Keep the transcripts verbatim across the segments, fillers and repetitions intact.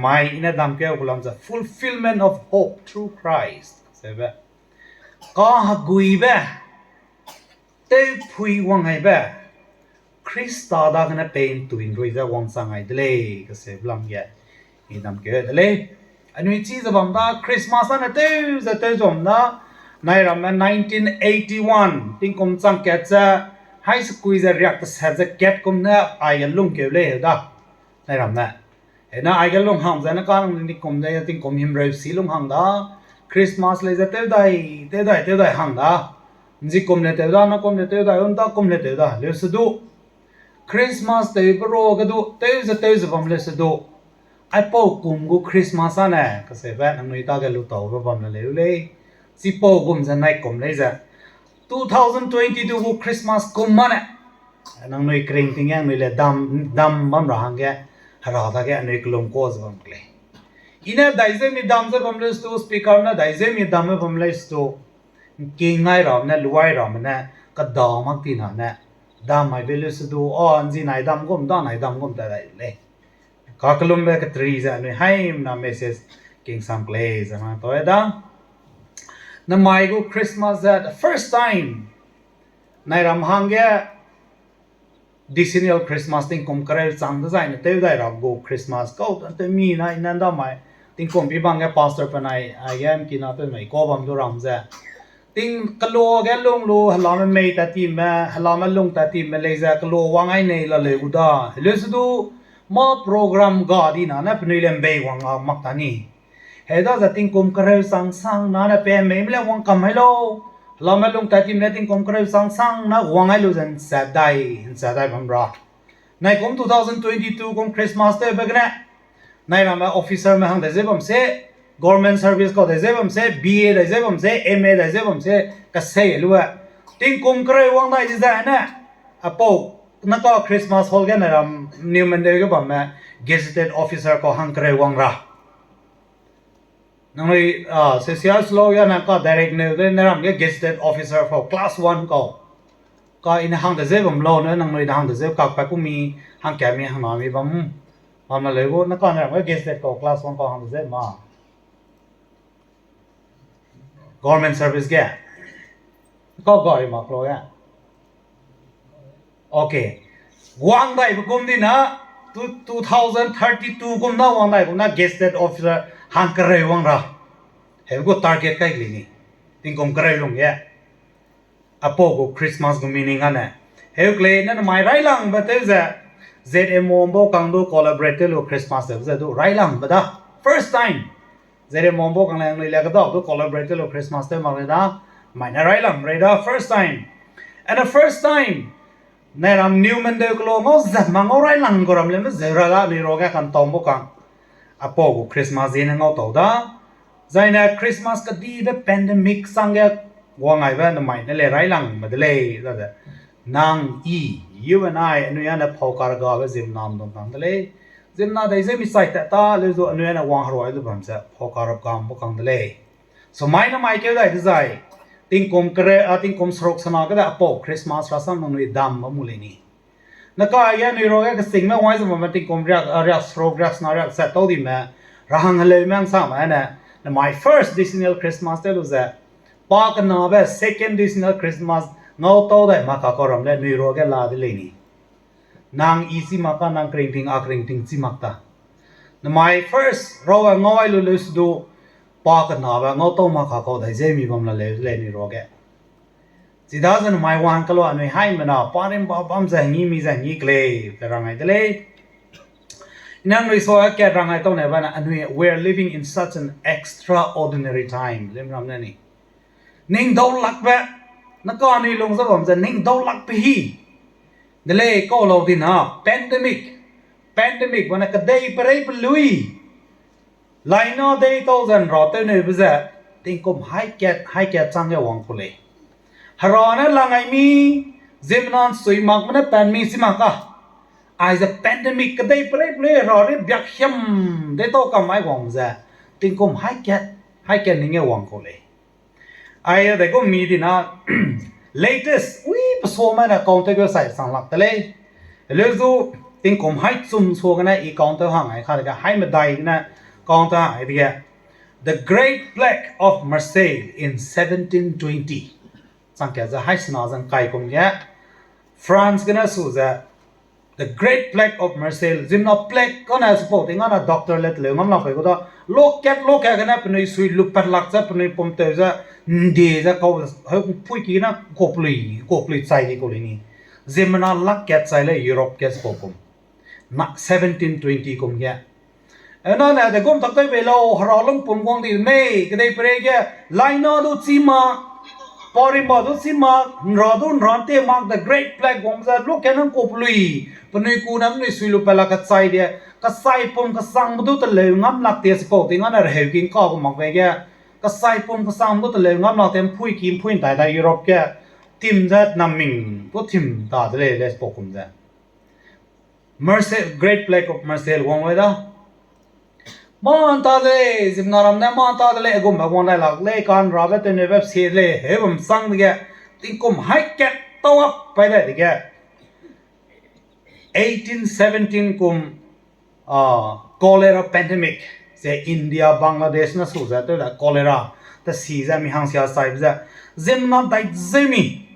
Mai i ne damkeu gu lam ze fulfillment of hope through Christ. Sebe. Kaheguibe, tewphui wang aibe, Khrista dagene pei ntui nrui ze wangchang ai de lei, kasebe lam ge, i damkeu de lei. Anui chi ze bam da, Christmas ane tew ze tew ze bam da, nai ramme nineteen eighty-one, tingkum chang kat ze, hai sekui ze riak teset ze kat kum ne aige lungkeu lei heu da, nai ramme. Hena aige lung hang ze ne ka nang tingkum ze, tingkum himreu si lung hang da, Christmas lei ze tew dai, tew dai, tew dai hang da. Nzi kum le tew da, na kum le tew dai, un da kum le tew da, leu se du. Christmas tewbe ro ge du, tew ze tew ze bam leu se du. Aipau kum gu Christmas ane, kasebe nangnui dage lu taube bam le leu lei. Chipau gum ze nai kum lei ze. Two thousand twenty-two gu Christmas kum mane. Nangnui kering ting ge anui le dam, dam bam ra hangge, Hera dage anui kelum ka ze bam ke lei. I ne dai ze mi dam ze bam lei stu, speaker ne dai ze mi dam ze bam lei stu. Nking ngai ramme ne, luai ramme ne, keda mak ti na ne, dam mai be leu se du, a, nzi nai dam gum, da nai dam gum ta dai lei. Kakelumbe ketri ze anui haimna message kingsam ke lei ze nang tau e da. Namai gu Christmas ze the first time. Nai ram hangge decennial Christmas tingkum kereu chang dezaine tew dai ra gu Christmas kau tewmi na i ne ndamai tingkum pi bang ge pastor penai aige mkina penai kau bam du ram ze. Ting kelo ge lung lu, helame mei tat time, helame lung tat time lei ze kelo wang ai nei la leu gu da. Heleu se du, mâ program ga di na ne penui le mbei wang a mak ta ni. Heu da ze tingkum kereu chang sang na ne pe mei me le wang kam hai lau. Helame lung tat time le tingkum kereu chang sang na wang ai lu ze nchat dai, nchat dai bam ra. Nai kum two thousand twenty-two kum Christmas tewbe gene. Nai ramme officer me hang dai ze bam se, government service kau dai ze bam se, B A dai ze bam se, M A dai ze bam se, kasei lu e. Tingkum kereu wang dai di zai ne. Apau, naka Christmas hall ge nai ram New Mandeu ge bamme gazetted officer kau hang kereu wang ra. Nangnui, ah, C C S lo ya na ka direct ne de ne ram ge gazetted officer for class one kau. Ka i ne hang de ze bam lo ne nangnui ne hang de ze kak pa ku mi hang kia mi hang na mi bam. Bam na leu gu na ka ne ram ge gazetted kau class one kau hang de ze ma. Government service ge. Kau gari mak lo ya. Okay. Wang dai be kum di na, two, two thousand thirty-two kum na wang dai kum na gazetted officer hang kereu wang ra. Heu gu target kai li ni. Tingkum kereu lung ye. Apau gu Christmas gu meaning ane. Heu klei ne namai railangbe tew ze, Z M O mbau kang du collaborate tew lu Christmas tew ze du railangbe da. First time. Z M O mbau kang le nangnui le kedau du collaborate tew lu Christmas tew mak rei da. Mai ne railang rei da first time. And the first time. Nai ram New Mandeu kelo ngau zat ma ngau railang gu ram le me zeu ra da anui ruage kantau mbau kang. Apau gu Christmas ziene ngau tau da. Zaine Christmas kedibe pandemic changge wang aibe namai ne le railangme de lei, za ze. Nang i, you and I, anui ane phau kargabe ziemmena ndung kang de lei. Ziemmena dai ze mi chai tat ta, leu zu anui ane wang herua lu bam ze, phau karap gam bu kang de lei. So mai namai keu dai dezai, tingkum kere, a, tingkum seruk sena kede apau Christmas rasam nangnui dam ba mu lei ni. Naka aige anui ruage kesingme wai ze bamme tingkum riak, a, riak seruk, riak sena, riak set tau dime, rahang heleume hangsame ne, namai first decennial Christmas tew lu ze, pa kenabe second decennial Christmas ngau tau dai mak kakau ram le anui ruage la de lei ni. Nang i chi mak ka, nang keringting, a keringting chi mak ta. Namai first raw a ngau ai lu leu se du, pa kenabe ngau tau mak kakau dai ze mi bam la leu de lei anui ruage. Chidaze namai wang kelo anui haimena, pa rimba bam ze ngi mi ze ngi kelei, pe rang ai de lei. Nang lui so a kat rang ai tau ne bane anui, we are living in such an extraordinary time, lim ram ne ni. Ning daulakbe, naka anui lung ze bam ze ning daulakbe hi. De lei kau lau di na, pandemic. Pandemic bane kedei perei pelui. Laina dei tau ze nra tew neu be ze, tingkum hai kat, hai kat chang ge wang ku lei. Hera ne lang ai mi, ziemmena nsui makme ne pan mi chi mak ka. Aize pandemic kedei perei pelui hera ri biak hiam dei tau kam ai wang ze, tingkum hai kat, hai kat ning ge wang ku lei. Ai de gu mi di na, latest, ui, pe so mai ne kau te gu sai sang lak de lei. Heleu zu, Tingkum hai chum sua gene i count tew hang ai ka dege, hai medai gene count tew hang ai dege, The Great Plague of Marseille in seventeen twenty. Chang kat ze hai sena zang kai kum ge, France gene su ze, The Great Plague of Marseille, ziemmena plague kane sipau ting ane doctor le teleu ngam lak pei gu da, lokat lokat gene penui sui lupat lak ze penui pum tew ze, ndi ze kau, heu pui ki gene kuapelui, kuapelui chai di kau lei ni. Ziemmena lak kat chai lei Europe ge sipau kum. Na seventeen twenty kum ge. Ena ne de gum tak tew bei lau, hera lungpum guang di mei, kedeiperei ge, laina du chî mak, parimba du chî mak, nra du nra nte mak, the Great Plague guang ze, lokat nang kuapelui, penui ku ne penui sui lupat lak kachai de, kachai pum kasangbe du teleu ngam lak de sipau ting ane reheu ki ngka gu mak bei ge, kachai pum kasangbe du teleu ngam lak de mpui ki mpui ntai da Europe ge, tim ze naming, tu tim ta de lei le sipau kum ze. Marseille, Great Plague of Marseille wang loi da. Mâ nta de lei, ziemmena ram ne mâ nta de lei, gumbe wang dai lak lei, ka'nrabe tewneube sie de lei, heu bam chang dege, tingkum hai kat tau ap pai dai dege, eighteen seventeen kum, cholera pandemic, ze India, Bangladesh ne su ze tew da cholera, tesi ze mi hangsia saibe ze, ziemmena dai zeu mi,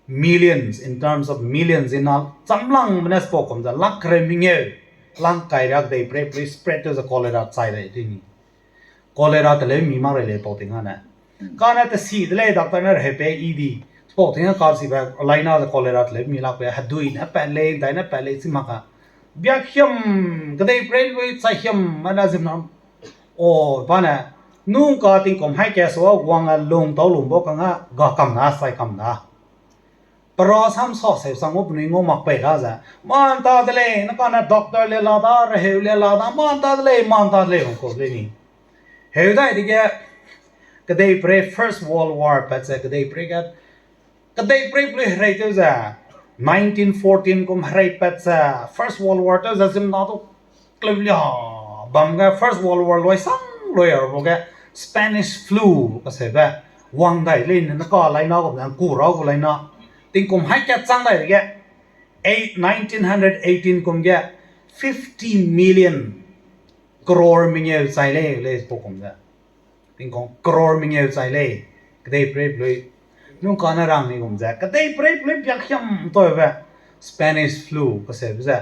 millions, in terms of millions, ina chamlangbe ne sipau kum ze lak kereu mengeu, lang kai riak deiperei pelui spread tew ze cholera chai dai tei ni. Cholera teleu mi mak rei lei pau ting ane. Kane tesi de lei doctor ne reheu pei i di. Sipau ting a kasibe laina ze cholera teleu mi lak pe hedui ne pat lei, dai ne pat lei chi mak a. Biak hiam, kedeiperei lui chai hiam, ane ziemmena. O, pa ne, nungka tingkum hai kat sua wang a lung tau lungbe kang a ga kam na, sai kam na. Pera sam sa seu sang u penui ngau mak pei da ze. Mâ nta de lei, na kane doctor le la da, reheu le la da, mâ nta de lei, mâ nta de lei, hung kau lei ni. Heu dai dege, kedeiperei First World War pat ze, kedeiperei ge, kedeiperei pelui herei tew ze, nineteen fourteen kum herei pat ze, First World War tew ze ziemmena du kleulia bam ge First World War lui sang lui a ru ge Spanish flu kaseube wang dai lei ne, na ka laina gum ze ngku ra gu laina. Tingkum hai kat chang dai dege, eight, nineteen hundred eighteen kum ge fifty million, crore mengeu chai lei, lei pau kum ze. Tingkum crore mengeu chai lei, kedeiperei pelui. Nungka ne rang ni gum ze, kedeiperei pelui biak hiam taube, Spanish flu kaseube ze.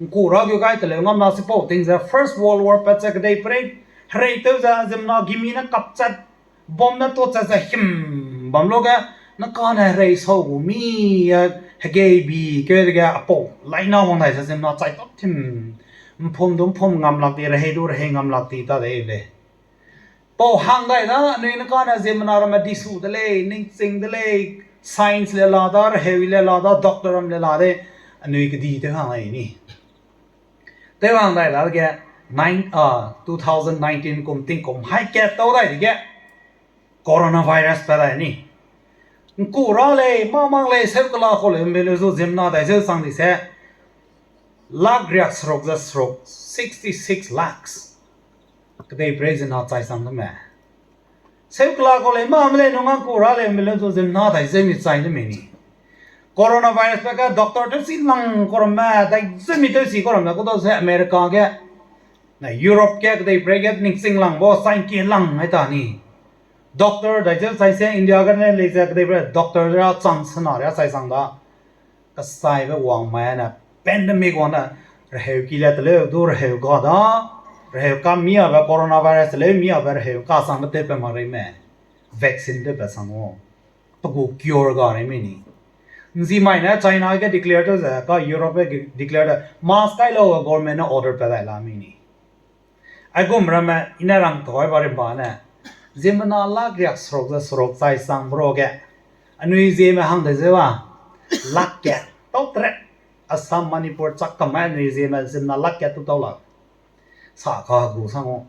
Ngku ra gu gai teleu ngam na sipau ting ze, First World War pat ze kedeiperei herei tew ze, ziemmena gimi ne kapchat, bomb ne tuachat ze him bam lu ge, na kane herei sau gu mi, e, hegei bi keu dege apau laina wang dai ze ziemmena chai tau tim, mphum du mphum ngam lak di, rehei du rehei ngam lak di ta de lei. Pau hang dai da, anui na kane ziemmena ramme disu de lei, ningching de lei, science le la da, reheu le la da, doctor ram le la de, anui kedi tew hang dai ni. Tew hang dai dage, nine, ah, two thousand nineteen kum tingkum hai kat tau dai dege, coronavirus pat dai ni. Ngku ra lei, mâ mang lei, seu kela kau lei, mbe leu zu ziemmena dai zeu chang di se, lak riak seruk ze seruk, sixty-six lakhs. Kedeiperei ziemmena chai chang de me. Seu kela kau lei, mâ me lei, nung ngku ra lei, mbe leu zu ziemmena dai zeu mi chai de me ni. Coronavirus pat ge doctor tew si lang kau ramme, dai zeu mi tew si kau ramme, kau dau se America ge, na Europe ge, kedeiperei ge, ningching lang bo, chai ngkie lang ai ta ni. Doctor dai zeu chai se India ge ne lei ze kedeiperei doctor ra chang sena ria chai chang da. Kasaibe wang mai ne, pandemic wang ne, reheu ki le teleu du reheu ga da, reheu ka mi abe coronavirus teleu mi abe reheu ka sangbe tewpat mak rei me, vaccine tewpat sang o, pe gu cure ga rei mi ni. Nzi mai ne China ge declare tew ze, ka Europe ge declare de, mask kai lau government ne order pat dai la mi ni. Aigum ramme i ne rang tau ai ba rimba ne, ziemmena lak riak seruk ze seruk chai sang bro ge, anui zieme hang de zeu a, lak kat tau tret, Assam, Manipur chak kam mai anui zieme ziemmena lak kat tu tau lak. Sa ka gu sang o.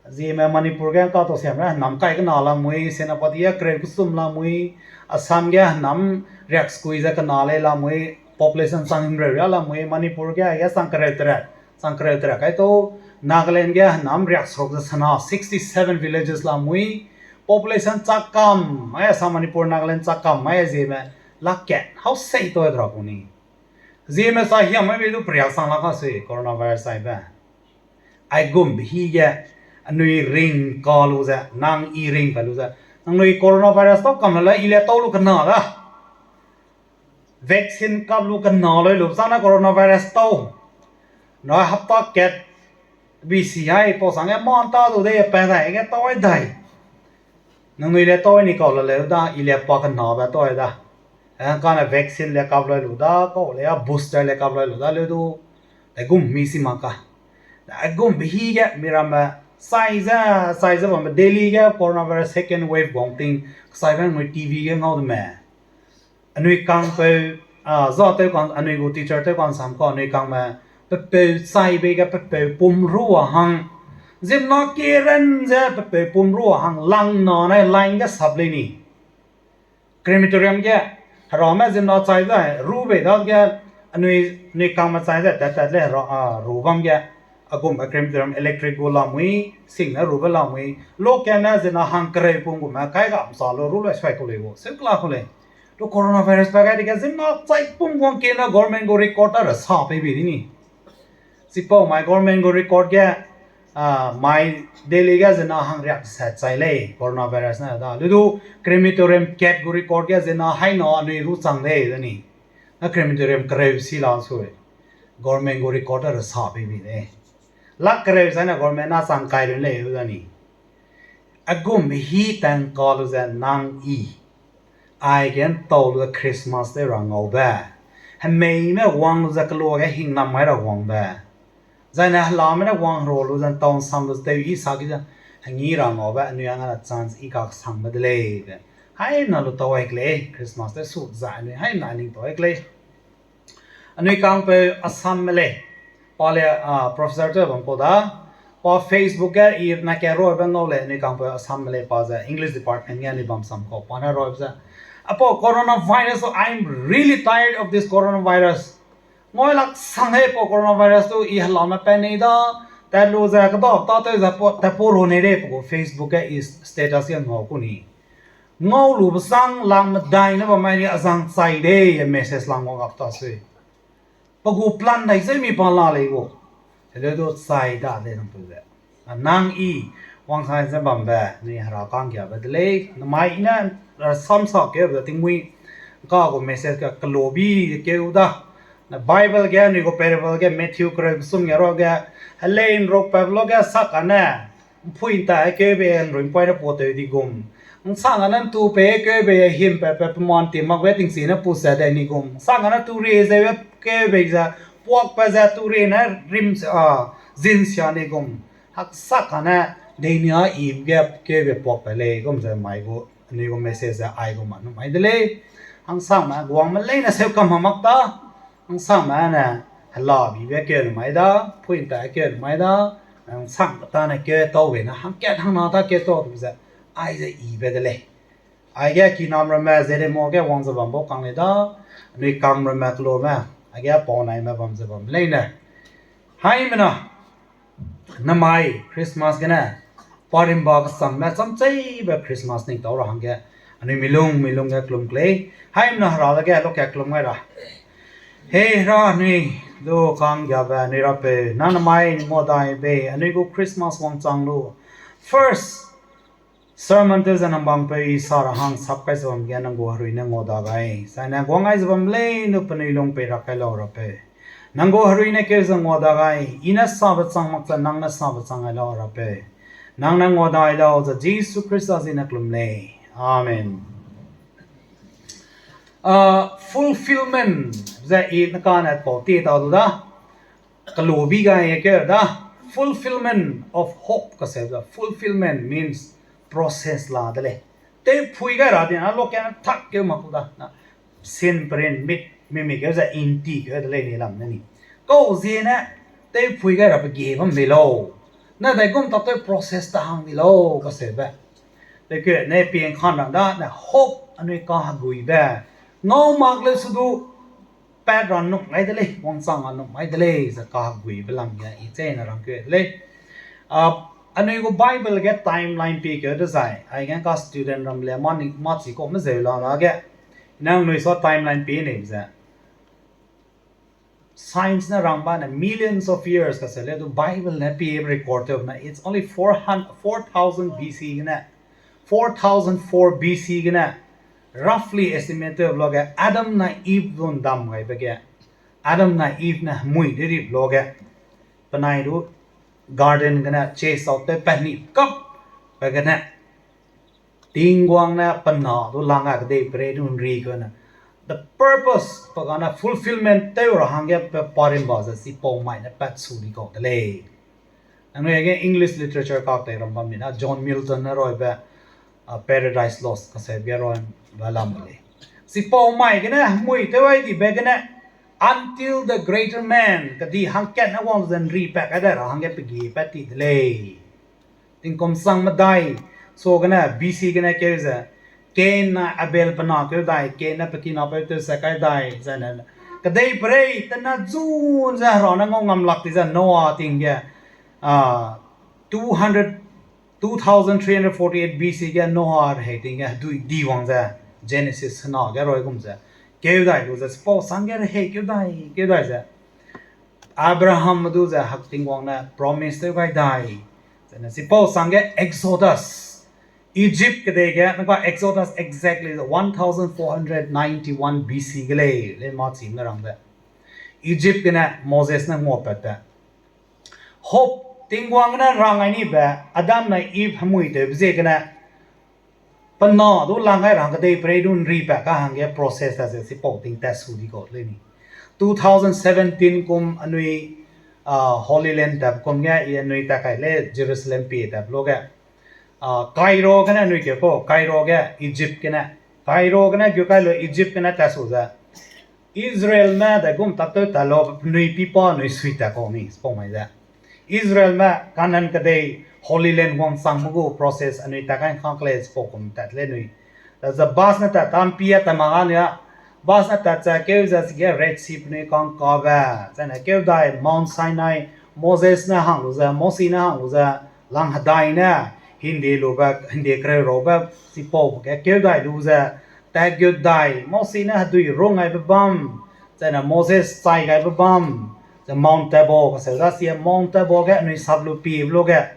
Zieme Manipur ge ka tau siam ra, henam kai kena lamui, Senapati a kereu kesum lamui, Assam ge henam riak sekui ze kena lei lamui, population chang himreu ria lamui, Manipur ge aige chang kereu tera, chang kereu tera kai tau, Nagaland ge henam riak seruk ze sena, sixty-seven villages lamui, population chak kam mai, Assam, Manipur, Nagaland chak kam mai zieme, lak kat hau sei tau dra gu ni. Ziemme sa hiam mai bei du periak sang la kasui coronavirus aibe. Aigumbe hi ge, anui ring ka lu ze, nang i ring ka lu ze, nangnui coronavirus tau kam le le, i le tau lu kena da. Vaccine kap lu kena loi lu, chang na coronavirus tau. Na hapta kat, bi si ai, pau sang ge man ta du de, pa dai ge tau ai dai. Nangnui le tau ni kau la leu da, i le pa kenabe tau ai da. Eh, kane vaccine le kap loi lu da, kau le a booster le kap loi lu da, leu du. Aigum mi si mak ka. Aigumbe hi ge, miramme, chai ze, chai ze bambe Delhi ge coronavirus second wave guang ting, kechaibe nangnui T V ge ngau de me. Anui kangpeu, a, za tew kang, anui gu teacher tew kang sam kau, anui kangme, pepeu chai bei ge pepeu pum ru a hang. Ziemna keren ze pepeu pum ru a hang lang na nai line ge sap lei ni. Crematorium ge, herame ziemna chai zai, ru bei dage, anui, anui kangme chai zai, tat tat lei hera, a, ru bam ge, agum a crematorium electric gu lamui, sing ne rube lamui, local ne ziemna hang kereu pum gume, kai gam sa lu, ru lei suai ku lei gu, seu kela ku lei. Lu coronavirus pa gai dege ziemna chai pum guang kena government gu record ta ra sa pei bi di ni. Chipau mai government gu record ge, a, mai Delhi ge ziemna hang riak sat chai lei coronavirus ne da. Leu du crematorium kat gu record ge ziemna haina anui ru chang lei da ni. Na crematorium kereu si la sui. Government gu record ta ra sa pei bi lei. Lak kereu zai na government na chang kai lun lei da ni. Agum hi tang ka lu ze nang i. Aige ntau lu ze Christmas tew ra ngaube. Hemeime wang lu ze kelo ge hingnam mai ra wangbe. Zai ne helame ne wang hero lu ze ntau nsam lu ze tew i sa ki ze hengi ra ngaube anui anga chance i kaksangbe de lei be. Haimna lu tau ai ke lei, Christmas tew su zai anui haimna ning tau ai ke lei. Anui kangpeu Assamme lei. Pa le, a, professor tew bam kau da. Pa Facebook ge i na ke roibe ngau lei, anui kangpeu Assamme lei pa ze English department ge anui bam sam kau, pa ne roibe ze. Apau coronavirus, I'm really tired of this coronavirus. Ngoi lak sang hei pau coronavirus tu i helame pa nei da, tat lu ze kedap ta tew ze pa, tat pa ru nei lei pe gu Facebook ge i status ge ngau ku ni. Ngau lube sang lang medai ne bam mai ni azang chai de, message lang wang gap ta sui. Pa gu plan dai ze mi pa la lei gu. Heleu du chai da de nang pe ze. A nang i, wang sai ze bambe, ni hera kanggiabe de lei. Namai i ne, a, samsa keube tingmui, ka gu message ka kelobi keu da. Na Bible ge, ni gu parable ge, Matthew kereu kesum ge ro ge, helei nrok pa lo ge sak kane, mpui nta keube nrui mpoine pa tew di gum. Nsang ane ntu pe keube him pe pe peman ti makbe tingchi ne pu se de ni gum. Nsang ane tu rie zeube keube ze puak pe ze tu rie ne rim, a, zin sia ni gum. Haksak ane denia i ge keube puak pe lei gum ze mai gu, anui gu message ze ai gu ma nu mai de lei. Hangsangme guangme leine seu kam ma mak ta. Hangsangme ne hela bibe keu nu mai da, pui nta keu nu mai da, hangsang ta ne keu tau be ne hangkat hangna ta keu tau du ze, aize ibe de lei. Aige kinam ramme zedemo ge wang ze bam bau kang lei da, anui kam ramme kelome, aige pau naime bam ze bam leine. Haimena, namai Christmas gene, parimba kesangme chamcheibe Christmas ning tau ra hangge, anui milung, milung ge kelum klei, haimena hera dage loka kelum gai ra. Hei hera anui du kanggiabe anui Rapeu, nang namai nguadai bei, anui gu Christmas wangchang lu. First sermon tew ze nang bangpeu i sa ra hang sap kai ze bam ge nang gu herui ne nguada gai. Zaine guang gai ze bam lei nu penui lung pei rak kai lau Rapeu. Nang gu herui ne keu ze nguada gai, i ne sabe chang mak ze nang ne sabe chang gai lau Rapeu. Nang ne nguadai lau ze Jisu Khrista zi ne kelum lei. Amen. A, fulfillment ze i ne kane pau ti tau du da. Kelobi gai keu da. Fulfillment of hope kaseu da. Fulfillment means process la de lei. Tewphui gai ra di na loka tak keu mak ku da. Na, sin perin mit, mimi keu ze inti keu de lei ni lam ne ni. Kau ziene, tewphui gai ra pe ge bam di lau. Na daigum tak tew process ta hang di lau kaseube. Dekeu ne pieng khan ra da, na hope anui kaheguibe. Ngau mak leu su du, pat ra num gai de lei, wangchang a num gai de lei ze kaheguibe lam ge i cheîne rangkeu de lei. A, anui gu Bible ge timeline pi keu dezai, aige ka student ram le mâ ni, mâ chi kau mezeu la dage, nangnui sa timeline pi neibe ze. science ne rangba ne millions of years kase le du Bible ne pie record tew ne, it's only four hundred, four thousand B C gene, four thousand four B C gene, roughly estimate tew lo ge Adam na Eve lun dam gaibe ge, Adam na Eve ne hemui de rip lo ge, penai du garden gene chase out tew pe ni kap pe gene, Tingwang ne pe na du lang a kedei perei du nri keu ne. The purpose pe gane fulfillment tew ra hangge pe parimba ze sipau mai ne pat su di kau de lei. Nangnui ge English literature kak tei ram bam mina John Milton ne roibe, uh, Paradise Lost kasebe ge roi ba lam de lei. Sipau mai gene hemui tew ai dibe gene until the greater man kedi hangkat ne wang ze nri pat kai de ra hangge pe gi pat ti de lei. Tingkum sang medai, so gene B C gene keu ze, Cain na Abel pe na keu dai, Cain ne pe kinapeu tew se kai dai, zene, kedei perei tena zun ze Hera ne ngau ngam lak ti ze Noah ting ge, ah, two hundred, two thousand three hundred forty-eight B C ge Noah rehei ting ge hedui di wang ze, Genesis hena ge roi gum ze, keu dai lu ze, sipau sang ge rehei keu dai, keu dai ze. Abraham du ze hak Tingwang ne promise tew gai dai. Zene sipau sang ge Exodus. Egypt kedei ge, naka Exodus exactly one thousand four hundred ninety-one B C ge lei, lei ma chim ne rang de. Egypt gene Moses ne nguapat de. Hope, Tingwang gene rang ai nibe, Adam na Eve hemui tewbe ziegene, pe na du lang gai ra hang kedei perei du nri pat ka hangge process ta ze sipau ting tat su di kau lei ni. Two thousand seventeen kum anui, ah, Holy Land tat kum ge i anui tat kai lei Jerusalem pie tat lo ge. Ah, Cairo gene anui keu kau, Cairo ge Egypt gene. Cairo gene keu kai lu Egypt gene tat su ze. Israelme de gum tak tew tat lau, penui pipa anui sui tat kau ni, sipau mai ze. Israelme Canaan kedei Holy Land wangchangme gu process anui tat kai ngkang kele sipau kum tat le nui. Da ze bus ne tat tam pia tat ma ga nui a. Bus ne tat ze keu ze sige Red Sea penui kangkabe. Zene keu dai Mount Sinai, Moses ne hang lu ze, Mosi ne hang lu ze, lang hedai ne, hinde lube, hinde kereu raube, sipau ge keu dai lu ze, tat gut dai, Mosi ne hedui rung gaibe bam, zene Moses chai gaibe bam, ze Mount Tabor, kaseu da sie Mount Tabor ge anui sap lu pie lu ge.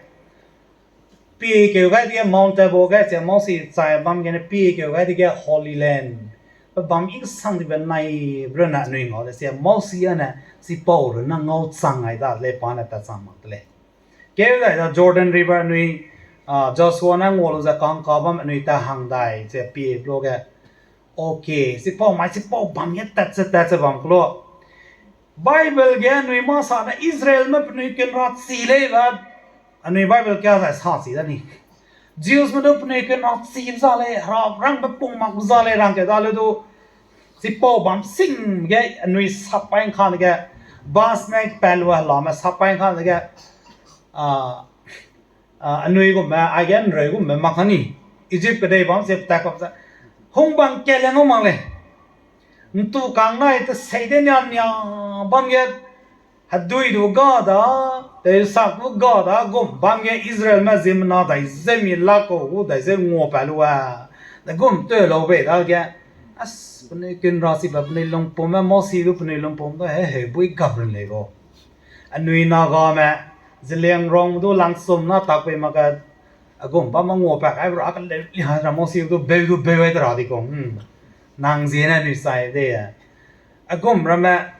Pie keu gai dige Mount Tabor ge, ze Mosi chai bam gene pie keu gai dige Holy Land. Pe bam i sang dibe nai brune anui ngau le, ze Mosi ane sipau rune ngau chang ai da lei pa ne tat chang mak de lei. Keu dai da Jordan River anui, ah, Joshua ne ngua lu ze kangka bam anui ta hang dai, ze pie lu ge. Okay, sipau mai sipau bam ge tat ze tat ze bam kelo. Bible ge anui mâ sa ne Israelme penui kenra chi lei ba, anui Bible kia zai sa chi da ni. Jewsme du penui kenra chi za lei, Hera rangbe pung mak za lei rang keu da le du, chipau bam sing ge anui sap pai ngka ge, bus ne pat lu helame sap pai ngka ge, ah, ah, anui gumme, aige nreu gumme mak kani, Egypt kedei bam ze tat kap ze, hung bam kele ngau mak lei. Ntu kang nai te sei de nia nia bam ge, hedui du ga da, tewsak du ga da, gum bam ge Israelme ziemmena dai ze mi la kau gu dai ze ngua pat lu a, de gum tew lau bei dage, as, penui kenra chibe penui lungpumme, Mosi du penui lungpum du he heubui gap run lei gu. Anui Nagame, Zeliangrong du langsum na tak pei mak ge, a gum bam a ngua pat kai ra keleu li ha ra Mosi du beu du beu ai de ra di kau, hmm. Nang ziene anui sai de. A gum ramme,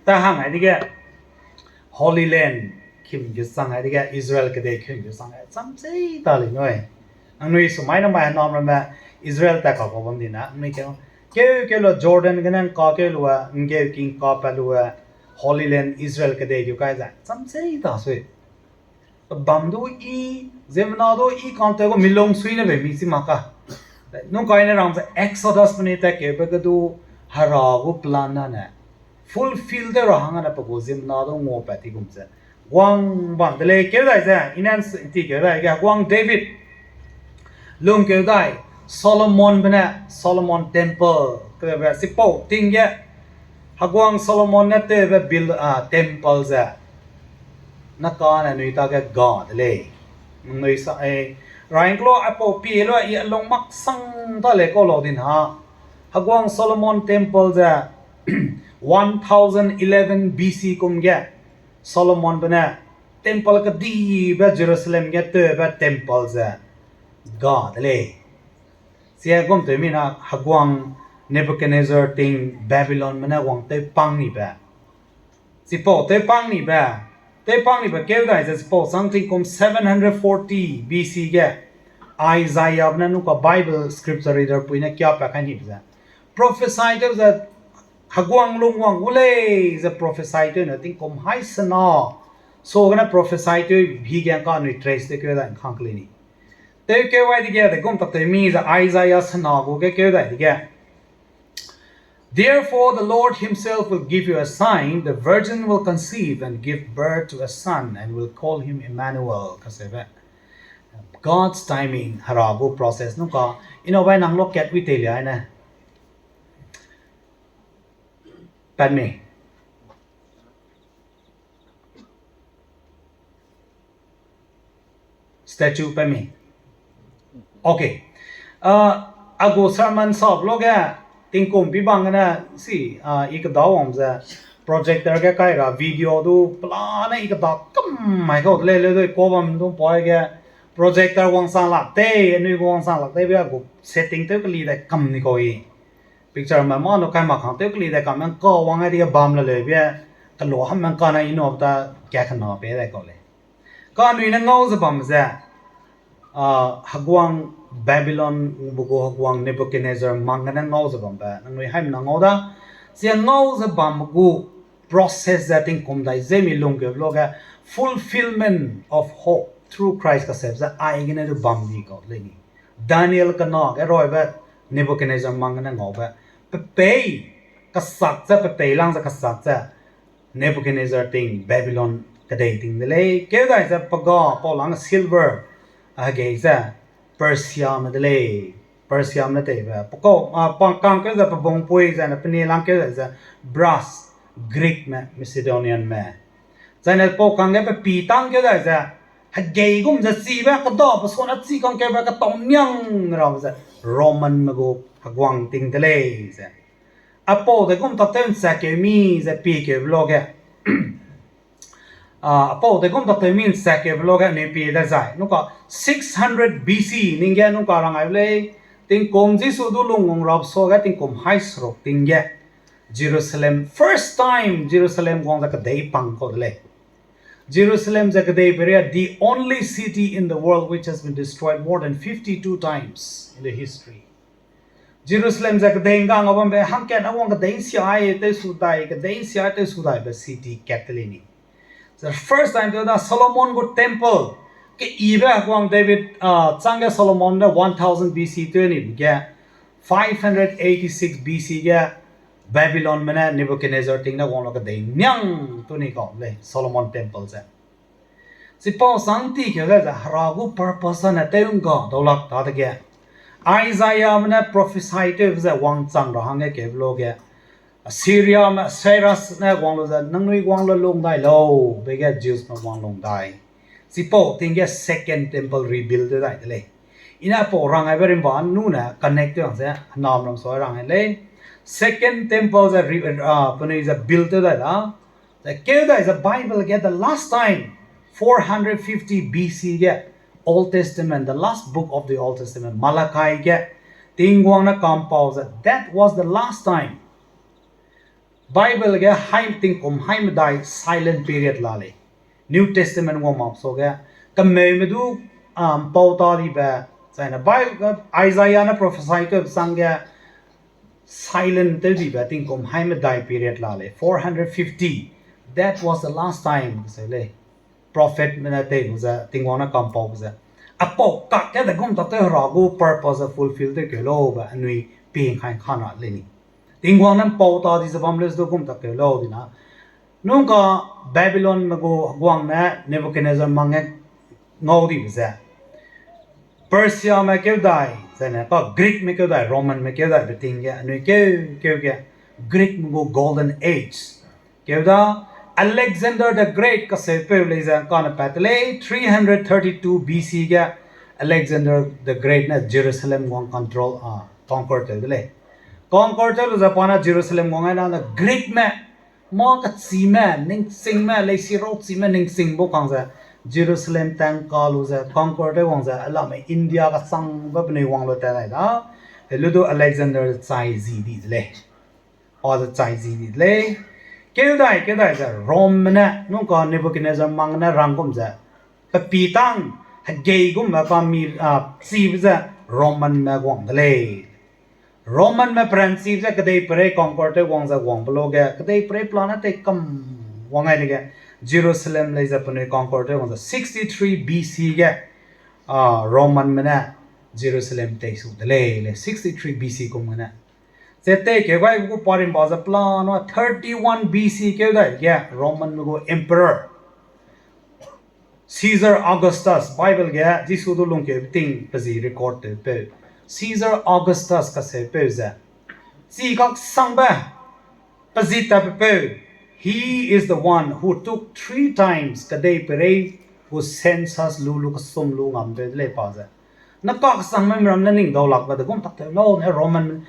ta hang ai dege, Holy Land, khim ge sang ai dege, Israel kedei khim ge sang ai, cham sei ta lei nui. Anui sumai na mai nam ramme, Israel ta kau kau bam di na, anui keu, keu, keu lu Jordan gene ngka keu lu a, ngeu king ka pat lu a, Holy Land Israel kedei keu kai zai, cham sei ta sui. Pe bam du i, ziemmena du i kante gu milung sui ne bei mi chi mak ka. Nung kai ne rang ze Exodus penui tat keube ge du Hera gu plan na ne fulfill tew ra hang ne pe gu ziemmena du ngua pat ti gum ze. Guang bam de lei keu dai ze, i nan ti keu dai ge guang David. Lung keu dai, Solomonbe ne, Solomon Temple, kebe sipau ting ge, heguang Solomon ne tewbe buil-, ah, temple ze, na kane anui ta ge ga de lei. Nui sa, eh, raingklo aipau pie lu i alung mak sang ta lei kau lau din ha. Heguang Solomon Temple ze, One thousand eleven B C kum ge Solomonbe ne temple kedibe Jerusalem ge tewbe temple ze ga de lei. Chigum tew mina heguang Nebuchadnezzar ting Babylonme ne wang tewpang nibe. Chipau tewpang nibe, tewpang nibe keu dai ze chipau chang tingkum seven hundred forty B C ge Isaiahbe ne nuka Bible scripture reader pui ne kiapa kai nibe ze prophecy tew ze heguang lungwang gu lei ze prophecy tew ne tingkum hai sena, so gene prophecy tew hi ge ka anui trace tew keu dai ngkang kelei ni. Tewkeu wai dege degum tak tew mi ze Isaiah sena gu ge keu dai dege, Therefore, the Lord himself will give you a sign. The virgin will conceive and give birth to a son and will call him Emmanuel. Kaseube God's timing, Hera gu process nungka, ino bai nang lo kat wi teilia ne. Pat mi. Statue pe mi. Okay. A gu sermon sap lo ge tingkum pi bang gene si i kedawang ze projector ge kai ra video du pelane i keda kam mai kau de lei leu dui ko bam du poi ge projector wangchang lak tei, anui gu wangchang lak tei be a gu setting tew keli dai kam ni kau i. Picture me ma nu kai mak hang tew keli dai kam meng ka wang ai dige bam le leu be kelo ham meng ka na i nu ta ka kena pe dai kau lei. Ka anui ne ngau ze bam ze heguang Babylon be gu heguang Nebuchadnezzar mang gene ngau ze bambe nangnui haimena ngau da. Sia ngau ze bam gu process ze tingkum dai ze mi lungkeu lo ge fulfillment of hope through Christ kasep ze aigene du bam di kau lei ni. Daniel kena ge roibe Nebuchadnezzar mang gene ngaube pepei kasak ze pepei lang ze kasak ze Nebuchadnezzar ting Babylon kedei ting de lei. Keu dai ze pe ga pau lang silver hegei ze Persiame de lei. Persiame ne teibe pe kau pa kang keu ze pe bungpui zai ne pe ne lang keu dai ze brass, Greekme, Macedonianme. Zai ne pau kangge pe pi tang keu dai ze hegei gum ze chibe keda pe suana chi kang keube ketau niang rabe ze Romanme gu heguang ting de lei ze. Apau degum tatew nchakeu mi ze pie keube lo ge apau degum tatew mi nchakeu be lo ge anui pie dai zai nungka six hundred B C ning ge nungka rang ai lei. Tingkum Jisu du lungwang rap suage tingkum hai seruk ting ge Jerusalem, first time Jerusalem guang ze kedei pang kau de lei. Jerusalem ze kedei peria, the only city in the world which has been destroyed more than fifty-two times in the history. Jerusalem ze kedei ngga ngau bambe hangkat a wang kedei nsia ai tew su dai, kedei nsia ai tew su daibe city kat te lei ni. The first time tew da Solomon gu temple keyibe heguang David changge Solomon ne one thousand B C tew ni ge five hundred eighty-six B C ge Babylonme ne Nebuchadnezzar ting ne wang lo kedei niang tu ni kau lei Solomon temple ze. Chipau sang ti keu dai ze Hera gu purpose ne tew ngga daulak ta dege Isaiahme ne prophecy tewbe ze wangchang ra hangge keube lo ge Assyriame Cyrus ne wang lu ze nangnui wang lu lung dai lau be ge Jewsme wang lung dai. Chipau ting ge second temple rebuild tew dai de lei. I ne pau rang aibe rimba nu ne connect tew ang ze henam ram sua rang ai lei. Second temple ze penui ze build tew dai da. Ze keu dai ze Bible ge the last time, four hundred fifty B C ge Old Testament, the last book of the Old Testament, Malachi ge Tingwang ne kampau ze that was the last time. Bible ge hai tingkum hai medai silent period la lei. New Testament wang mak suage kemeume du mpau ta dibe, zaine Isaiah ne prophecy tewbe changge silent tew dibe tingkum hai medai period la lei, four hundred fifty. That was the last time, se lei. Prophetme ne tei lu ze Tingwang ne kampau ze apau kakge degum tatew Hera gu purpose fulfill tew keu laube anui pie nkai nka na lei ni. Tingwang ne mpau ta di ze bam lei ze du gum tak keu lau di na. Nungka Babylonme gu heguang ne Nebuchadnezzar mang ge ngau dibe ze Persiame keu dai, zaine pa Greekme keu dai, Romanme keu daibe ting ge anui keu keu ge Greekme gu Golden Age keu da. Alexander the Great kaseupeu lei ze kane pat de lei, three hundred thirty-two B C ge Alexander the Great ne Jerusalem wang control a conquer tew de lei. Conquer tew lu ze pa ne Jerusalem wang ai na ne Greekme, mâ kechime, ningchingme, leisi rauchime, ningching bau kang ze, Jerusalem tang ka lu ze conquer tew wang ze, alame India kechangbe penui wang lu tat dai da, helu du Alexander chai zi di de lei. Pa ze chai zi di de lei. Keu dai, keu dai ze Romeme ne, nungka Nebuchadnezzar mang ne rang gum ze, pe pitang, hegei gumbe ka mi, a, chibe ze Romanme guang de lei. Romanme peranchibe ze kedeiperei conquer tew wang ze guangbe luge, kedeiperei plan ne tei kam wang ai dege, Jerusalem lei ze penui conquer tew wang ze sixty-three B C ge, a, Romanme ne Jerusalem tei su de lei, le sixty-three B C kum gene. Ze tei keu gai gu parimba ze plan thirty-one B C keu dai ge Romanme gu emperor Caesar Augustus, Bible ge Jisu du lungkeube ting pe zi record tewpeu, Caesar Augustus kaseupeu ze, chi kaksangbe, pe zi tatpepeu, he is the one who took three times kedeiperei gu census lu lu kesum lu ngam peu de lei pa ze. Na kaksangme miram ne ning dau lakbe de gum tak tew lau ne Roman,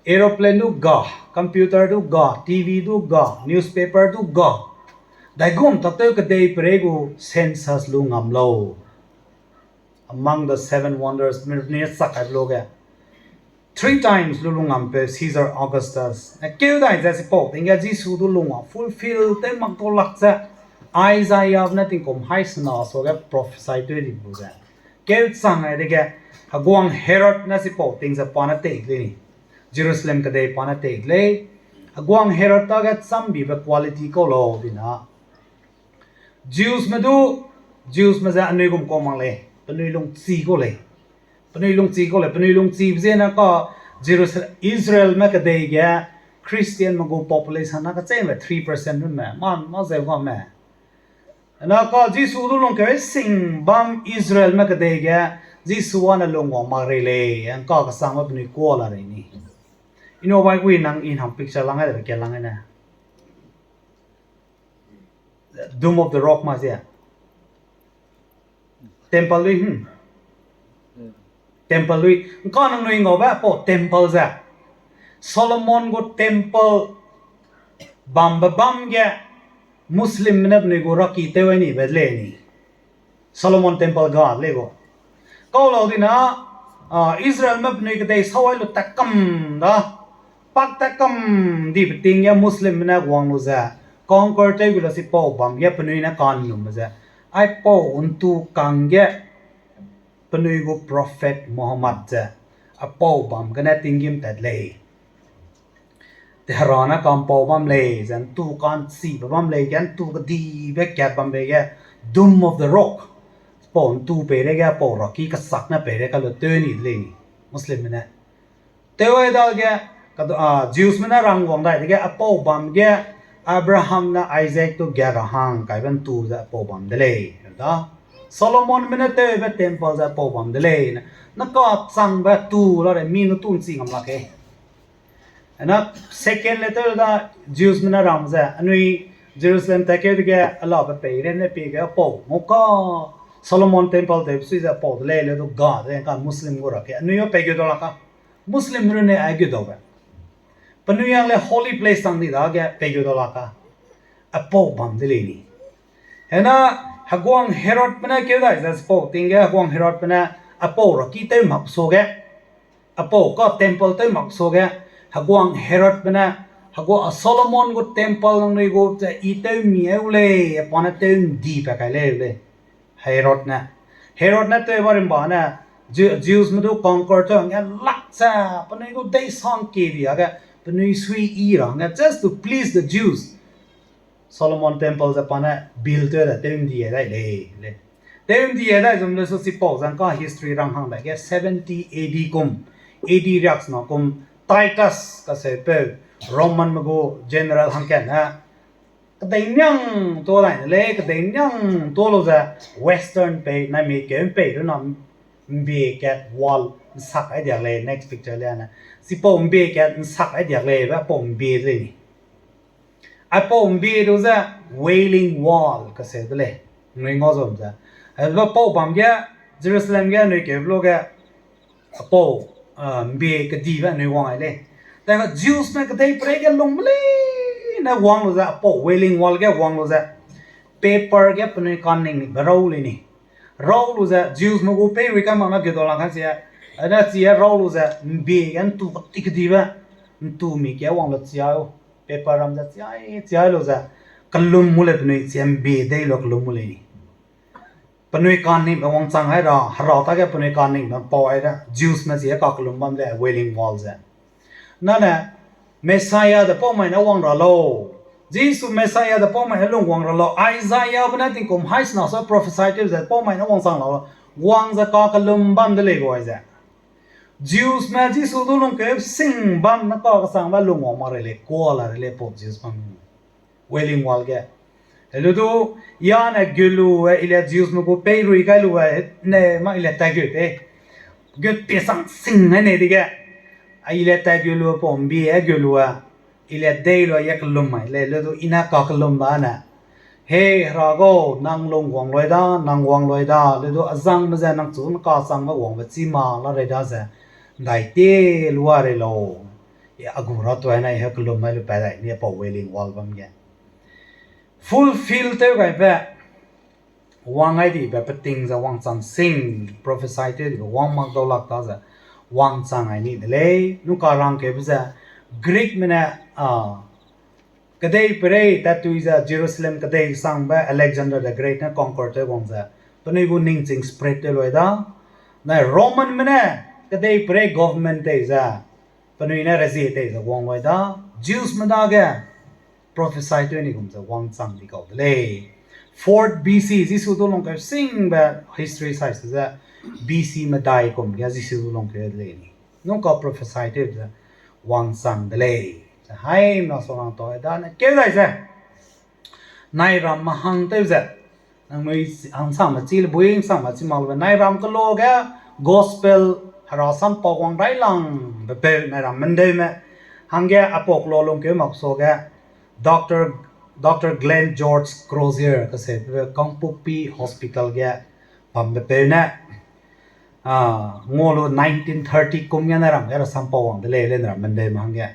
aeroplane du ga, computer du ga, T V du ga, newspaper du ga. Daigum tak tew kedeiperei gu census lu ngam lau. Among the seven wonders, mi, mi sak ai luge. Three times lu lu ngam peu Caesar Augustus. Ne keu dai ze sipau ting ge Jisu du lung a fulfill tew mak tau lak ze, Isaiahbe ne tingkum hai sena suage prophecy tew di bu ze. Keu chang ai dege, heguang Herod ne sipau ting ze pa ne tei de lei ni. Jerusalem kedei pa ne tei de lei. Heguang Herod dage chambibe quality kau lau di na. Jewsme du, Jewsme ze anui gum kau mak lei, penui lungchi kau lei. Penui lungchi kau lei, penui lungchibe ziene ka Jerusalem, Israelme kedei ge Christianme gu population na kecheibe three percent runne, man mâ zeu game. Na ka Jisu du lungkeu sing bam Israelme kedei ge, Jisu ane lungwang mak rei lei, ngka kesangbe penui kuâ la rei ni. Ino bai ui nang i nang picture lang ai de be ke lang ai ne. Dome of the Rock ma ze. Temple lui, hmm. Temple lui. Ngka nangnui ngaube pau temple ze. Solomon gu temple bambe bam ge Muslimme ne penui gu raki tew ai ni be lei ni. Solomon temple ga lei gu. Kau lau di na, a, Israelme penui kedei sau ai lu tat kam da. Pak tat kam dibe ting ge Muslimme ne guang lu ze, conquer tew gu la sipau bam ge penui ne kanlumbe ze, aipau ntu kang ge penui gu prophet Muhammad ze, apau bam gene tinggîm tat lei. Tehran ne kampau bam lei, ze ntu ka'nchibe bam lei, ge ntu kedibe kat bambe ge, Dome of the Rock. Pau ntu peireige pau raki kesak ne peirei ka lu tew ni de lei ni, Muslimme ne. Tew ai dage, kadu-, a, Jewsme ne rang wang dai dege, apau bam ge Abraham ne Isaac du gat ra hang kaibe ntu ze apau bam de lei. Da, Solomonme ne tewbe temple ze apau bam de lei. Na kachangbe tu la re mi nu tu nchi ngam lak e. Na second letter da Jewsme ne rang ze, anui Jerusalem tatkeu dege alabe peirei ne pie ge apau ngau ka, Solomon temple tewbe sui ze apau de lei le du ga de ka Muslim gu ra ke. Anui a pei geu dau lak ka. Muslim runne ai geu daube. Penui yang le holy place tang di dage pei geu dau lak ka. Apau bam de lei ni. Hena, heguang Herodbe ne keu dai ze chipau ting ge heguang Herodbe ne apau raki tew mak suage, apau ka temple tew mak suage, heguang Herodbe ne, heguang Solomon gu temple nangnui gu ze i tew mi eu lei, pa ne tew ndi pa kai lei lei. Herod ne. Herod ne tew ba rimba ne, Ju-, Jewsme du conquer tew hangge lak ze, penui gu dei sang kebi age, penui sui i ra hangge, just to please the Jews. Solomon temple ze pa ne build tew de tew ndi dai lei, lei. Tew ndi dai zum le su chipau zang ka history rang hang dai ge seventy A D kum, A D riaksena kum, Titus kaseupeu, Romanme gu general hangkatne, kedei niang tuâ dai ne lei, kedei niang tuâ lu ze western pei, naimik keu mpei runa mbie kat wall nsak ai diak lei, next picture le ane. Chipau mbie kat nsak ai diak lei, be pau mbie de lei ni. Aipau mbie du ze Wailing Wall kaseu de lei. Nui ngau zam ze. Hebe pau bam ge, Jerusalem ge nui keu lu ge, apau, a, mbie kedibe nui wang ai lei. Te Jewsme kedeiperei ge lungme leine wang lu ze, apau Wailing Wall ge wang lu ze, paper ge penui kaningbe rau lei ni. Rau lu ze Jewsme gu peirui kai mak na geu dau lang kai sia, ane chi e rau lu ze, ’mbie ge ’ntu kedi kedibe, ’ntu mi ge wang lu chiau, paper ram ze chiai, chiai lu ze, kelum mu lei penui chi e ’mbie dei lu kelum mu lei ni. Penui kaningbe wangchang ai ra, hera ta ge penui kaningbe ’mpau ai ra, Jewsme chi e kakellum bam de Wailing Wall ze. Nane, Messiah de pau mai ne wang ra lau. Jisu Messiah de pau mai ne lung wang ra lau. Isaiahbe ne tingkum hai sena sa prophesy tew ze pau mai ne wangchang lau. Wang ze kakellum bam de lei gu ai ze. Jewsme Jisu du lungkeu sing bam ne kakesangbe lung wang mak rei lei, kuâ la rei lei pau Jews bam. Wailing Wall ge. Helu du, ya ne geu lu e, i le Jewsme gu peirui kai lu e, ne ma i le tat geu de. Geu pie sang sing ne dege. A i le tat geu lu pau ’mbie geu lu e. I le dei lu e ye kellum mai lei, le du i ne kakellum ba ne. Hei, hera gau, nang lung wang lui da, nang wang lui da, le du azangme ze nang chu ’nkasangme wangbe chi ma la rei da ze, ’ndai tie lua rei lau. A gu ra tuai nai he kellum mai lu pat dai ni pau Wailing Wall bam ge. Fulfill tew gaibe, wang ai dibe peting ze wangchang sing, prophesy tew dibe wang mak dau lak ta ze, wangchang ai ni de lei, nungka rangkeube ze, Greekme ne, a, kedeiperei tattoo ze Jerusalem kedei sangbe Alexander the Great ne conquer tew guang ze, penui gu ningching spread tew lui da, nai Romanme ne kedeiperei government tei ze, penui ne rezie tei ze wang lui da, Jewsme dage, prophesy tew ni gum ze wangchang di kau de lei. Fourth B C, Jisu du lungkeu singbe history size ze B C medai kum ge Jisu du lungkeu de lei ni. Nungka prophesy tew ze wangchang de lei. Ze haimna sorang tau dane keu dai ze. Nairamme hang tew ze. Nangnui hangsangme chi le bui hangsangme chi mak lube Nairam kelo ge gospel hera sampau wang railangbe peu Nairam mendeume. Hangge apok lo lungkeu mak suage Doctor, Doctor Glenn George Crozier kaseube Kangpokpi Hospital ge bambe peu ne, a, ngua lu nineteen thirty kum ge Nairam ge ra sampau wang de lei, le Nairam mendeume hangge.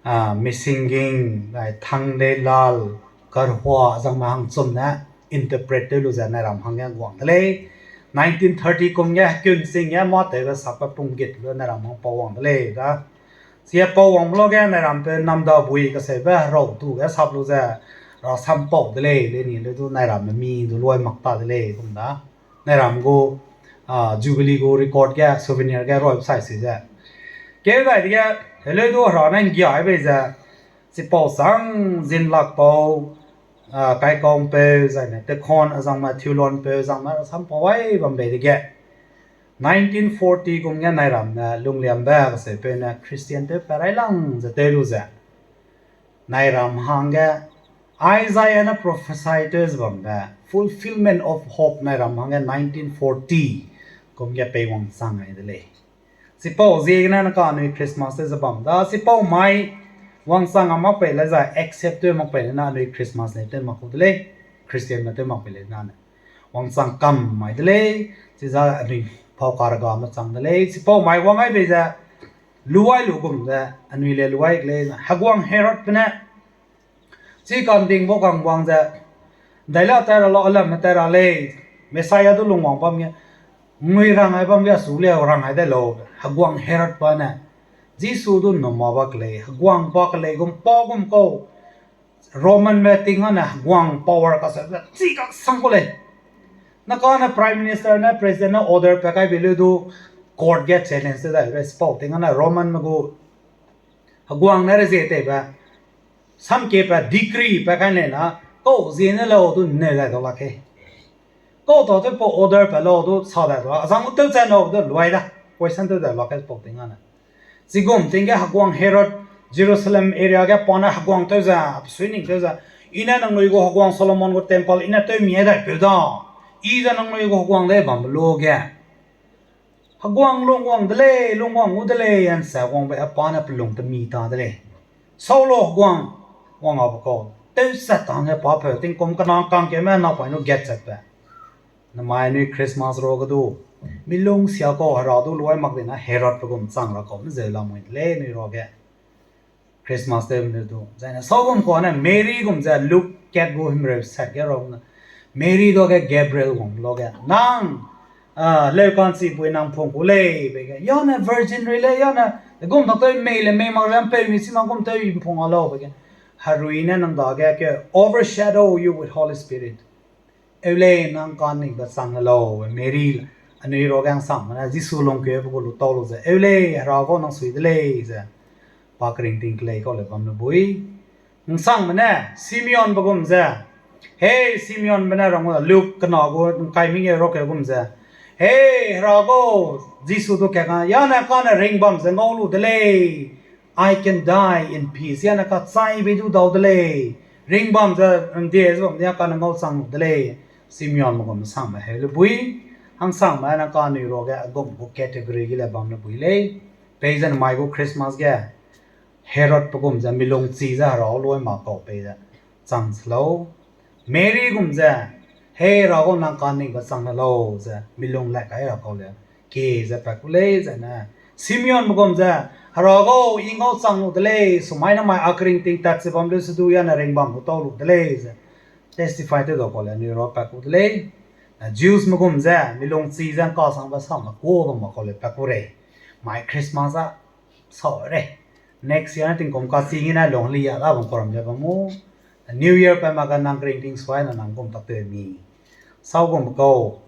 A, Misinging, dai Thangdeilal, Karhua, zangme hangchum ne interpret tew lu ze Nairam hangge wang de lei. Nineteen thirty kum ge hekunsing ge mâ tewbe sakbe punggit lu Nairam hang pau wang de lei da. Sia pau wangbe lo ge Nairam peu Namdabui kaseube herau tu ge sap lu ze ra sampau de lei, le ni le du Nairamme mi du lui mak ta de lei kum da. Nairam gu, a, Jubilee gu record ge, souvenir ge roi sai si ze. Keu dai dege, heleu du hera ne ’nggiai bei ze, chipau sang zinlakpau, a, Kaikaungpeu, zaine Tekhon, a zangme Thiulonpeu, zangme ra sampau ai bam bei dege. Nineteen forty kum ge Nairamme Lungliambe kaseupeu ne Christian tew pe railang ze tew lu ze. Nairam hangge, Isaiah ne prophesy tew ze bambe, fulfillment of hope Nairam hangge nineteen forty kum ge pei wangchang ai de lei. Chipau ziegene naka anui Christmas tew ze bam da, chipau mai wangchang a mak pei le zai accept tew mak pei le na anui Christmas ne tew mak ku de lei, Christianme tew mak pei le na ne. Wangchang kam mai de lei, chiza anui pau kargame chang de lei, chipau mai wang ai bei ze, luai lu gum ze, anui le luai ke lei, heguang Herodbe ne, chi kanding bau kang wang ze, ’ndaila tai ra lau, alamme tai ra lei, Messiah du lungwang bam ge, ngui rang ai bam ge, su le rang ai de lau, heguang Herodbe ne, Jisu du ’nnum ma ba ke lei, heguang ba ke lei, gum pa gum kau, Romanme ting ane heguang power kaseu ze, chi kasang ku lei. Naka ne Prime Minister ne, President ne order pa kai bei leu du, court ge challenge tew dai be, chipau ting ane Romanme gu heguang ne rezie teibe, samkiepe decree pa kai lei na, kau zie ne lau du ’nneu dai dau lak ke. Kau tâ tewpau order pa lau du sa dai dau, azang gu tew chai nau du luai da, question tew dai lak ke chipau ting ane. Chigum ting ge heguang Herod, Jerusalem area ge pa ne heguang tew ze, pesuining tew ze, I ne nangnui gu heguang Solomon gu temple I ne tew mi ai daipeu da, I ze nangnui gu heguang dei bambe lu ge. Heguang lungwang de lei, lungwang gu de lei, ansa guangbe pa ne pelung temi ta de lei. Sau lau heguang, wang abe kau, tewsat ta hangge pa peu, tingkum kena kangkeme napoine gatchatbe. Namai anui Christmas ruage du, mi lungsia kau hera du luai mak dina Herodbe gum chang ra kau mzeu lamui de lei anui ruage. Christmas tew lu du. Zaine saugum kane Mary gum ze Luke kat gu himreu sat ge ra ne. Mary dage Gabriel wang luge, nang, ah, leukanchibui nang pung gu lei, be ge. Yane virgin rui lei, yane, gum tak tew mei le mei mak le mpeu mi chi nang gum tew i mpung a lau, be ge. Herui ne nang dage ke overshadow you with Holy Spirit. Eu lei nang kaningbe chang ne lau, Mary, anui ruage hangsangme ne, Jisu lungkeube gu lu tau lu ze, eu lei, Hera gau nang sui de lei, ze. Pa keringting kelei kau le bam le bui. Hangsangme ne, Simeonbe gum ze. Hei, Simeonbe ne rang gu da, Luke kena gu ngkai mengeu rokeu gum ze. Hei, Hera gau, Jisu du kat ka, yane kane ringbam ze ngau lu de lei. I can die in peace. Yane kachaibe du dau de lei. Ringbam ze, ndie ze bam de, kane ngau chang lu de lei. Simeonbe gum sangme heu le bui. Hangsangme ne kanui ruage agum gu category ge le bam le bui lei. Peize nemai gu Christmas ge Herodbe gum ze milung chi ze Hera luai mak kau peize chang se lau. Mary gum ze, hei Hera gau nang kaningbe chang ne lau ze milung lak kai ra kau le, ke ze pat ku lei ze ne. Simeonbe gum ze, Hera gau i ngau chang lu de lei, sumai namai a keringting tat ze bam leu se du yane ringbam lu tau lu de lei ze testify tew dau kau le anui ruage pat ku de lei. Na Jewsme gum ze milung chi ze ngkasangbe sangme ku bam mak kau le pat ku rei. Mai Christmas a sau rei. Next year ne tingkum kachi ngene lung heli a da bam kau ram le bam mu. New year pa mak ge nang keringting suai ne nang gum tak tew mi. Saugumbe kau,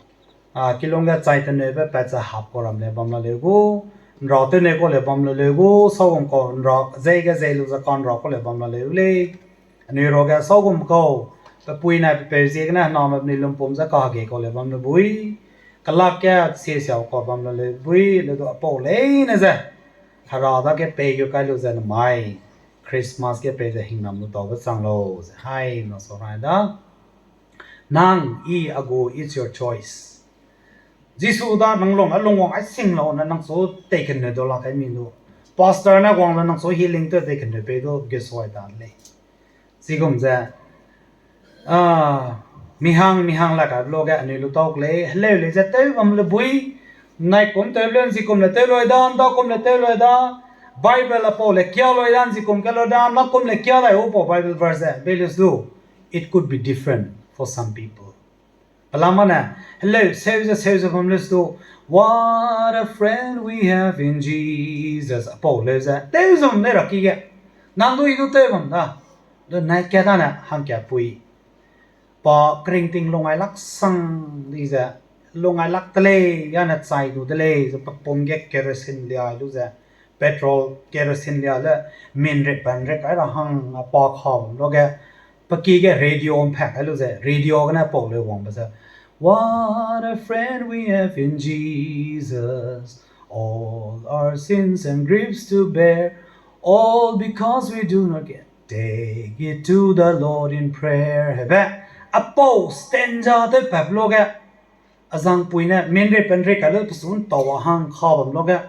a, kilung ge chai teneube pat ze hap kau ram le bam la leu gu, nra tew ne kau le bam la leu gu, saugum kau nra zei ge zei lu ze ka nra kau le bam la leu lei. Anui ruage saugum kau, pe pui nai pe peu ziegene hename penui lumpum ze kahege kau le bam le bui. Kelak ge sie siau kau bam la leu bui, le du apau leine ze. Hera dage pei gu kai lu ze nemai. Christmas ge peize hingnam lu taube chang lau ze hai na sau rai da. Nang, i, a gu, it's your choice. Jisu da nang lung, a lungwang ai sing lau ne nang chu tei kene dau la kai mi du. Pastor ne wang le nang chu healing tew tei kene pei du ge suai da lei. Chigum ze, ah, mihang, mihang la kai luge anui lu tau lei, heleu lei ze tew bam le bui, naikum tew le nzikum le tew loi da, ndakum le tew loi da, Bible apau le kia loi da, nzikum kia loi da, nakum le kia dai u pau Bible verse ze, be leu se du, it could be different for some people. Pelama ne, heleu, seu ze, seu ze bam leu se du, What a friend we have in Jesus. Apau leu ze, tew ze bam lei ra ki ge. Nang du i du tew bam da. Du nai kat da ne, hangkat pui. Pa keringting lungai lak sang di ze, lungai lak de lei, yane chai du de lei, ze pe pum ge kerosene liai lu ze, petrol, kerosene lia le, min rik pan rik ai ra hang, a pa kha bam luge, pe ki ge radio ’mpak ai lu ze, radio gene pau leu wangbe ze, What a friend we have in Jesus, all our sins and griefs to bear, all because we do not get, take it to the Lord in prayer. Hebe, apau stanza tew pat luge, azangpui ne, min rik pan rik kai lu pesun tau a hang kha bam luge,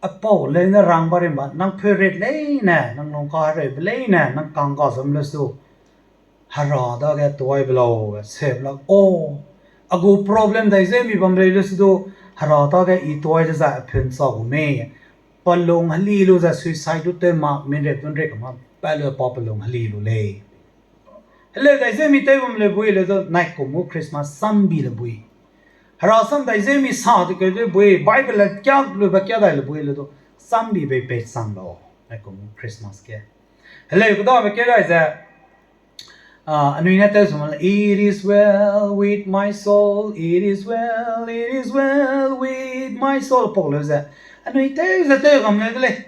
apau leine rang ba rimba, nang pheu rit leine, nang lungka hereube leine, nang kangga zam leu se du, Hera dage tuaibe lau, sebe lau, o, a gu problem dai zemi bam lei leu se du, Hera dage i tuai dezai a phun cha gu mei, pelung heli lu ze suicide du tew ma, min rik dun rik ma, pa lu pa pelung heli lu lei. Heleu dai zemi tew bam le bui le du, naikum gu Christmas sambi le bui. Hera sam dai zemi sa de keu le bui, Bible le kia lu ba kia dai le bui le du, sambi bei pei chang lau, naikum gu Christmas ge. Heleu kedabe keu dai ze, ah, anui ne tew sum le, It is well with my soul, it is well, it is well with my soul, pau leu ze. Anui tew ze tew bam leu de lei.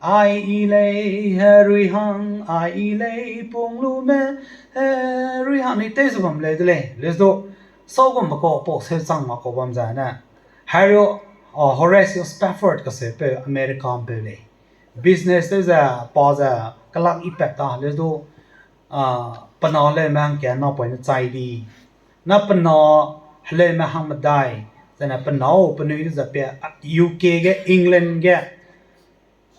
Ai i lei herui hang, ai i lei pung lume herui hang, anui tew ze bam leu de lei. Leu se du, saugumbe kau pau seu chang ma kau bam ze ne. Harry, ah, Horatio Spafford kaseupeu, America ’mpeu lei. Business tew ze, pa ze, kelak ipat ta, leu se du, ah, pe na heleume hangkat napoine chai di. Na pe na heleume hangmedai, zene pe nâu penui du ze pe, ah, U K ge, England ge,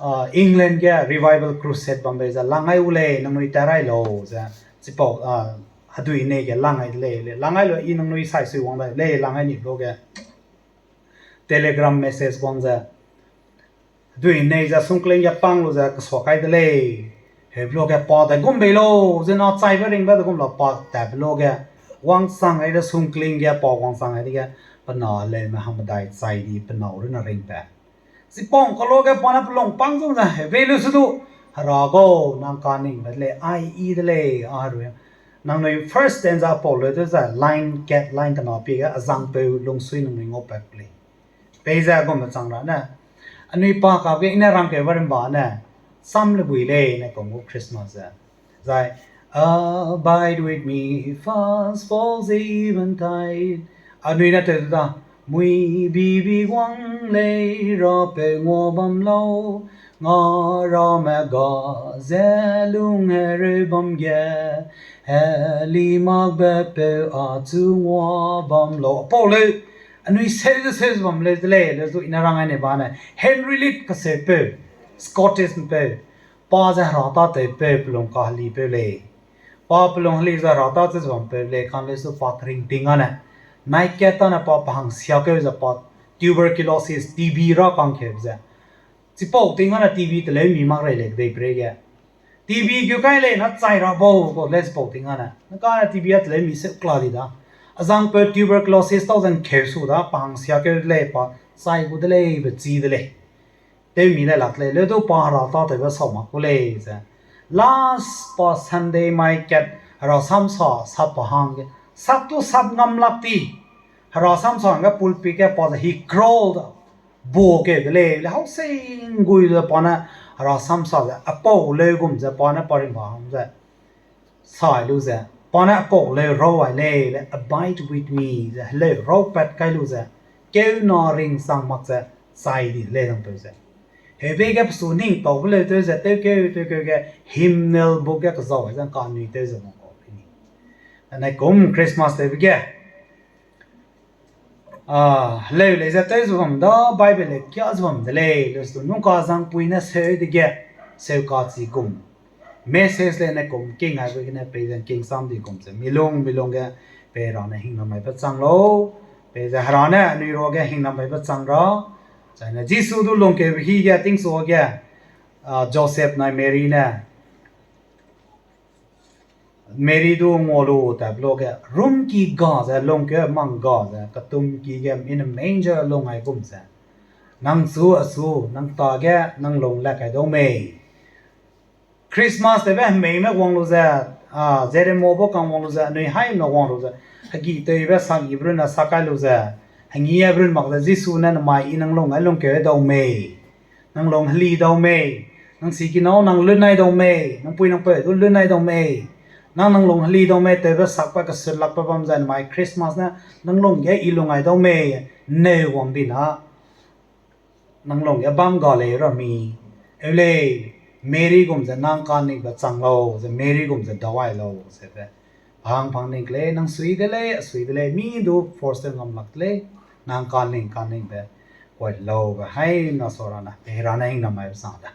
ah, England ge revival crusade bam bei ze, lang ai u lei, nangnui tat rai lau ze, chipau, ah, hedui nei ge lang ai de lei, le, lang ai lu i nangnui saisui wang dai lei, lang ai ni luge. Telegram message wang ze, Dui nei ze sungkling ge pang lu ze kesua kai de lei. Hebe luge pa de gum bei lau, zena chaibe ringbe de gum lau pa tatbe luge. Wangchang gai de sungkling ge pa wangchang gai dege, pe na leume hangmedai chai di pe nâu rune ringbe. Chipau ka luge pa ne pe lung pang zu ze, hebe lu su du, Hera gau, nang kaningbe de lei, ai yi de lei, a herui. Nangnui first stanza pau leu de ze, line kat line kena pie ge, azangpeu lungsui nangnui ngaupat ku lei. Peize gumbe chang ra ne, anui pa kabe i ne rangkeu ba rimba ne, sam le bui lei ne kung gu Christmas ze. Zai, Abide with me, fast falls eventide. Anui ne tew da, mui bibi guang lei rapeu ngua bam lau, nga ramme ga ze lung hereu bam ge, heli makbe peu achu ngua bam lau. Pau leu, anui seu ze seu ze bam leu de lei, leu zu i ne rang ai ne ba ne, Henry Lee kaseupeu, Scottish mpeu, pa ze Hera tâtewpeu, pe lung kahelipeu lei. Pa pe lung heli ze Hera tâ ze bampeu lei, kan leu su pa kering ting ane. Nai kat tane pa pe hangsiakeu ze pa tuberculosis, T B ra kangkeu ze. Chipau ting ane T B teleu mi mak rei lei kedeiperei ge. T B keu kai lei na chai ra bau kau lei chipau ting ane. Na kane T B a teleu mi seu kla di da. Azangpeu tuberculosis tau ze ngkeu su da, pa hangsiakeu de lei pa chai gu de lei be chi de lei. Tewmi dai lak lei, leu du pa Hera tâtewbe sau mak ku lei ze. Last pa Sunday mai kat Hera samsa sap pa hangge, sap tu sap ngam lak ti. Hera samsa hangge pulpit ge pa ze he crawled, bua keu de lei, le hau sing gui ze pa ne Hera samsa ze, apau leu gum ze pa ne pa rimba hang ze. Sai lu ze, pa ne apau leu rau ai lei, le abide with me ze, heleu rau pat kai lu ze, keu na ring sang mak ze, chai di de lei zangpeu ze. Heube ge pesu ning taube leu tew ze, tewkeu, tewkeu ge, hymnal book ge kezau ai ze, kanui tew ze bam kau lei ni. Anai kum Christmas tewbe ge, heleu lei ze tew ze bam da, Bible lei kia ze bam de lei, leu su nungka zangpui ne seu dege, seu kachi gum. Message lei ne kum king aibe gene peize king sam di gum ze, milung, milung ge, pei Hera ne hingnam maibe chang lau, peize Hera ne anui ruage hingnam maibe chang ra, zaine Jisu du lungkeube hi ge, tingsuage, Joseph nai Mary ne, Mary du ngua lu tat be luge, rumki ga ze, lungkeu mang ga ze, katumki ge, in a manger lung ai gum ze. Nang chu, achu, nang tage, nang lung le kai dau mei. Christmas tewbe hemeime guang lu ze, a, Jeremo bo kang guang lu ze, anui haime guang lu ze, hegi tewbe sak ibe runne sak kai lu ze, hengi aibe run mak ze, Jisu ne namai i nang lung ai lungkeu dau mei. Nang lung heli dau mei, nang sikinau nang lun ai dau mei, nang pui nang peu du lun ai dau mei, nang nang lung heli dau mei, tewbe sakbe kesutlakbe bam zai namai Christmas ne nang lung ge i lung ai dau mei, neu wang di na, nang lung ge bam ga lei ra mi, eu lei, Mary gum ze nang kaningbe chang lau, ze Mary gum ze dau ai lau, zebe. Pahang pahang ning ke lei, nang sui de lei, a sui de lei, mi du force tew ngam lak de lei, nang kaning kaningbe, kuai laube, hai na sa ra na, pei Hera ne hingnam maibe chang da.